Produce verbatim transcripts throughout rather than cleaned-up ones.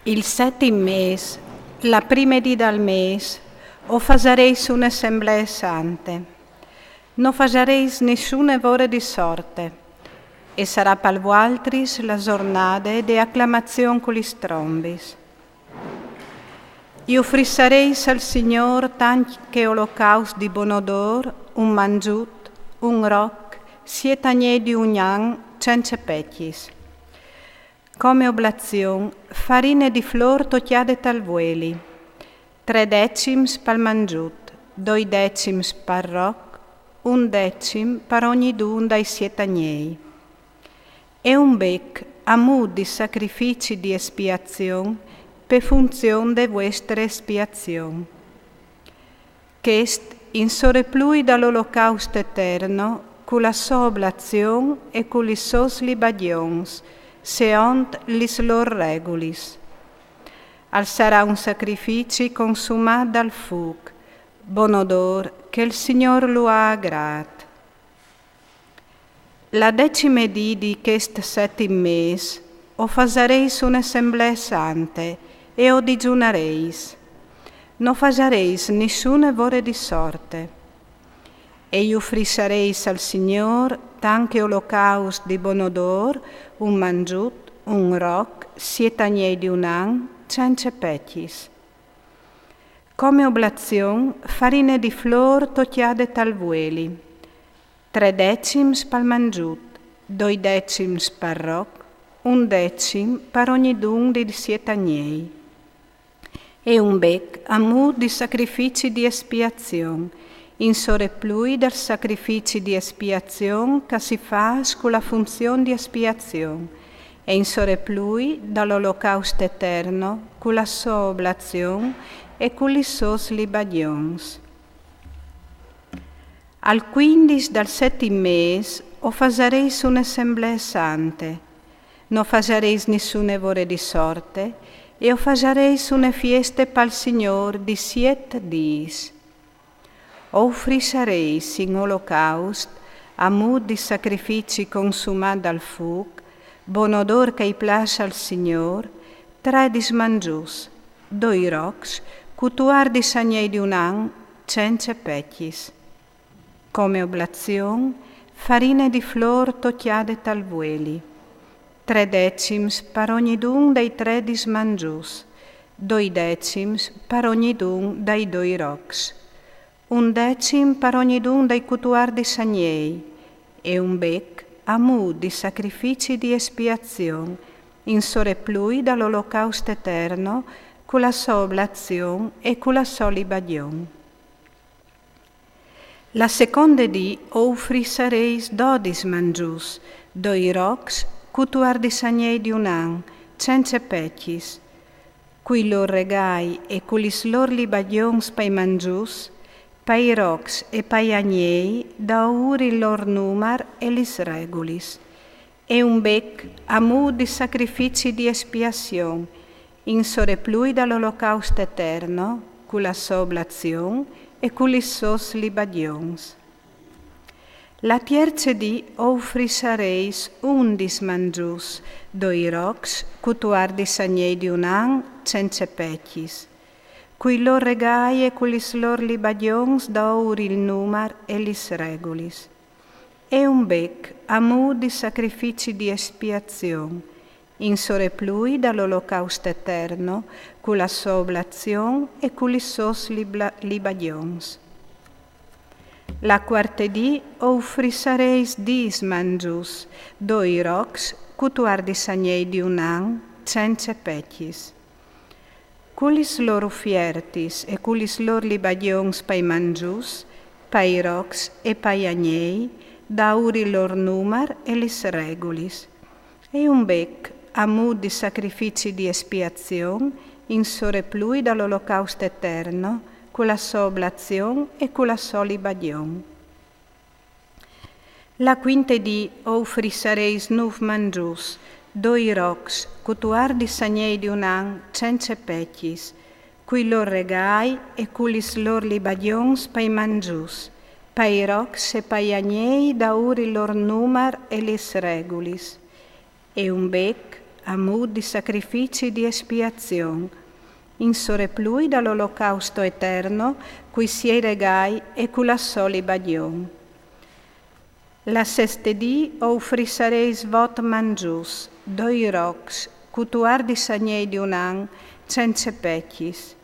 Il setim mês, la prime dì dal mês, o fasareis une assemblee sante. No fasareis nissune vore di sorte, e sarà pal vualtris la zornade de aclamazion cu lis trombis. I ufrissareis al Signôr tant che olocaust di bon odôr, un mangiut, un roc, siet agnei di un an, cence pecjis. Come oblazion, farine di flôr tocjade tal vueli, tre decims pal mangiut, doi decims par roc, un decim par ognidun dai siet agnei. E un bec a mût di sacrifici di espiazion pe funzion de vuestre espiazion. Chest in soreplui dal olocaust eterno, cu la sô oblazion e cu lis sôs libagjons, seont lis lôr regulis. Al sarà un sacrifici consumât dal fûc, bon odôr, che il Signôr lu à agrât. La decime dì di chest setim mês o fasareis une assemblee sante e o dizunareis. No fasareis nissune vore di sorte. E i ufrissareis al Signôr tant che olocaust di bon odôr, un mangiut, un roc, siet agnei di un an, cence pecjis. Come oblazion, farine di flôr tocjade tal vueli, tre decims pal mangiut, doi decims par roc, un decim par ognidun di siet agnei. E un bec a mût di sacrifici di espiazion, in soreplui dal sacrifici di espiazion che si fâs cu la funzion di espiazion, e in soreplui dal olocaust eterno, cu la sô oblazion e cu lis sôs libagjons. Al cuindis dal setim mês o fasareis une assemblee sante. No fasareis nissune vore di sorte, e o fasareis une fieste pal Signôr di siet dîs. O ufrissareis in olocaust, a mût di sacrifici consumât dal fûc, bon odôr che i plâs al Signôr, tre dismangiuts, doi rocs, cu tuardis agnei di un an, cence pecjis. Come oblazion, farine di flôr tocjade tal vueli, tre decims par ognidun dai tre dismangiuts, doi decims par ognidun dai doi rocs, un decim par ognidun dai cutuardis agnei, e un bec a mût di sacrifici di espiazion, in soreplui dal olocaust eterno, cu la sô oblazion e cu la sô libajon. La seconde dì o ufrissareis dodis mangiuts, doi rocs, cutuardis agnei di un an, cence pecjis, cui lôr regâi e cu lis lôr libagjons pai mangiuts, pai rocs e pai agnei, daûr il lôr numar e lis regulis. E un bec a mût di sacrifici di espiazion, in soreplui dal olocaust eterno, cu la sô oblazion e cu lis sôs libagjons. La tierce dì o ufrissareis undis mangiuts, doi rocs, cutuardis agnei di un an, cence pecjis, cui lôr regâi e cu lis lôr libagjons daûr il numar e lis regulis. E un bec a mût di sacrifici di espiazion, in soreplui dal olocaust eterno, cu la sô oblazion e cu lis sôs libla-, libagjons. La cuarte dì o ufrissareis dîs mangiuts, doi rocs, cutuardis agnei di un an, cence pecjis, cu lis lôr ufiertis e cu lis lôr libagjons pai mangiuts, pai rocs e pai agnei, daûr il lôr numar e lis regulis. E un bec a mût di sacrifici di espiazion, in soreplui dal olocaust eterno, cu la sô oblazion e cu la sô libajon. La cuinte dì o ufrissareis nûf mangiuts, doi rocs, cutuardis agnei di un an, cence pecjis, cui lôr regâi e cu lis lôr libagjons pai mangiuts, pai rocs e pai agnei daûr il lôr numar e lis regulis. E un bec a mût di sacrifici di espiazion, in soreplui dal olocausto eterno, cui siei regai e cu la sô libajon. La seste dì o ufrissareis vot mangiûts, doi rocs, cu tuardis agnei di un an, cence pecjis,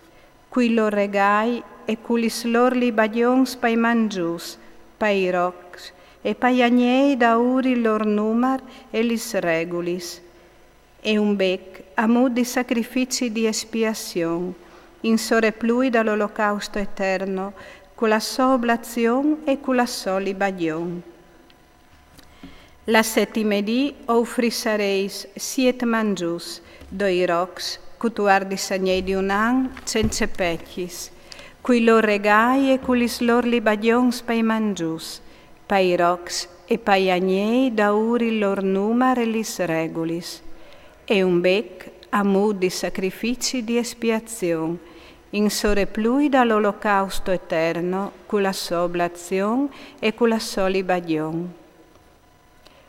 cui lôr regai e cu lis lôr libagjons pai mangiûts, pai rocs e pai agnei daûr il lôr numar e lis regulis, e un bec a mût di sacrifici di espiazion, in soreplui dal olocausto eterno, cu la sô oblazion e cu la sô libajon. La setime dì o ufrissareis siet mangiûts, doi rocs, cu tuardis agnei di un an, cence pecjis, cui lôr regai e cu lis lôr libagjons pai mangiûts, pai rocs e pai agnei daûr il lôr numar e lis regulis, e un bec a mût di sacrifici di espiazion, in soreplui dal olocausto eterno, cu la sô oblazion e cu la sô libajon.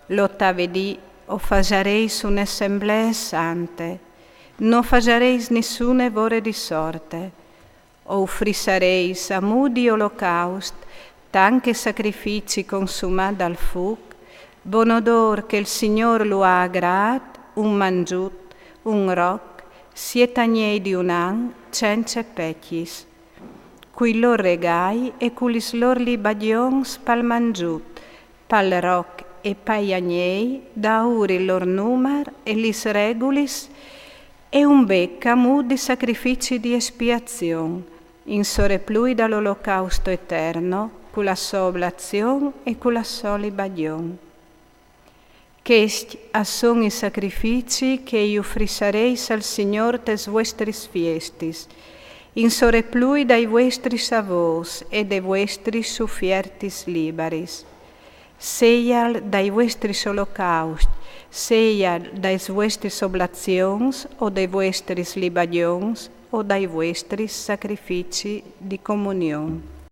L'otave dì o fasareis une assemblee sante, no fasareis nissune vore di sorte, o ufrissareis a mût di olocaust, tant che sacrifici consumât dal fûc, bon odôr che il Signôr lu à agrât, un mangiût, un roc, siet agnei di un an, cence pecjis, cui lôr regai e cu lis lôr libagjons pal mangiût, pal roc e pai agnei, daûr il lôr numar e lis regulis, e un bec a mût di sacrifici di espiazion, in soreplui dal olocausto eterno, cu la sô oblazion e cu la sô libajon. Chescj a son i sacrifici che i ufrissareis al Signôr tes vuestris fiestis, in soreplui dai vuestris avôs e des vuestris ufiertis libaris, sejal dai vuestris olocauscj, sejal dais vuestris oblazions o des vuestris libagjons o dai vuestris sacrifici di comunion.